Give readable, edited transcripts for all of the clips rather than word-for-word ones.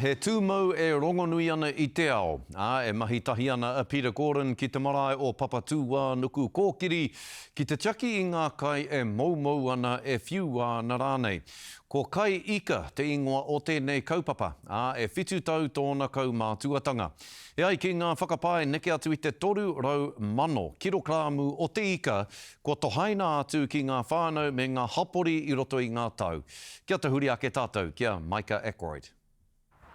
He tūmau e rongonui ana i te ao, ā, e mahi tahi ana a Peter Gordon ki te marae o Papatūānuku Kōkiri ki te tiaki i ngā kai e moumou ana, e whiua ana rānei. Ko Kai Ika te ingoa o tēnei kaupapa, ā, e whitu tau tōna kaumātuatanga. E ai ki ngā whakapae neke atu i te 300,000 kirokramu o te ika kua tohaina atu ki ngā whānau me ngā hapori i roto i ngā tau. Kia tahuri ake tātou ki a Maika Ackroyd.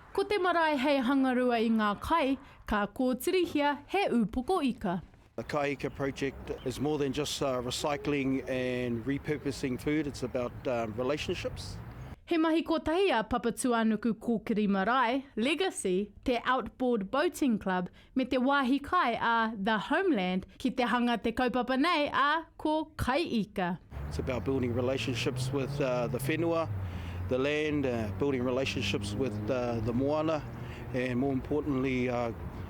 Ko te marae hei hangarua i ngā kai, ka kōtirihia he ūpoko ika. The Kai Ika project is more than just recycling and repurposing food, it's about relationships. He mahi kotahi a Papatūānuku Kōkiri Marae, Legacy, te Outboard Boating Club, me te wāhi kai a The Homeland ki te hanga te kaupapa nei a ko Kai Ika. It's about building relationships with the whenua, the land, building relationships with the moana and more importantly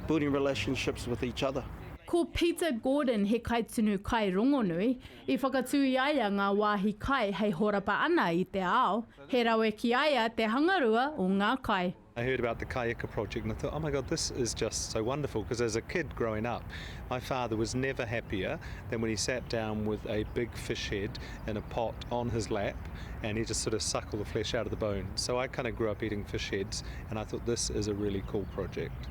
building relationships with each other. Ko Peter Gordon he kaitunu kai rongonui, i whakatū i a ia ngā wāhi kai hei horapa ana i te ao, he rawe ki a ia te hangarua o ngā kai. I heard about the Kai Ika project and I thought, oh my god, this is just so wonderful because as a kid growing up, my father was never happier than when he sat down with a big fish head in a pot on his lap and he just sort of suck all the flesh out of the bone. So I kind of grew up eating fish heads and I thought this is a really cool project.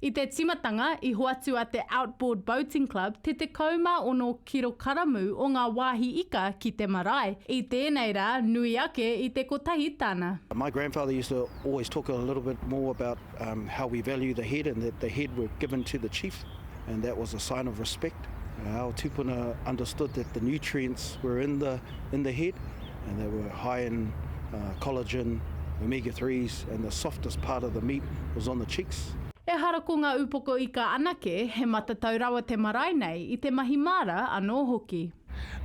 I te tīmatanga, i hoatu a te Outboard Boating Club te 16 kirokaramu o ngā wāhi ika ki te marae. I tēnei rā, nui ake i te kotahi tana. My grandfather used to always talk a little bit more about how we value the head and that the head were given to the chief and that was a sign of respect. Our tupuna understood that the nutrients were in the in the head and they were high in collagen, omega threes and the softest part of the meat was on the cheeks. Ehara ko ngā upoko ika anake, he matatau rawa te marae nei i te mahi māra anō hoki.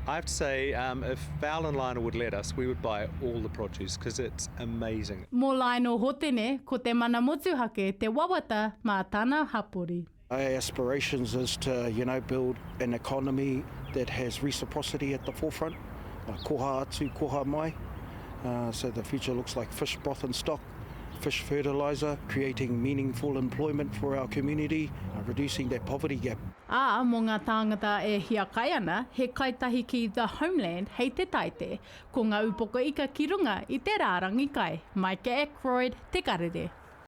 I have to say if Val and Lionel would let us we would buy all the produce cause it's amazing. Mō Lionel Hotene, ko te mana motuhake te wawata mā tana hapori. Our aspirations is to, you know, build an economy that has reciprocity at the forefront, koha atu, koha mai, so the future looks like fish broth and stock, fish fertiliser, creating meaningful employment for our community, reducing that poverty gap. Ā, mō ngā tāngata e hiakai ana, he kai tahi ki The Homeland hei te Taite. Ko ngā upoko ika ki runga i te rārangi kai. Maika Ackroyd, Te Karere.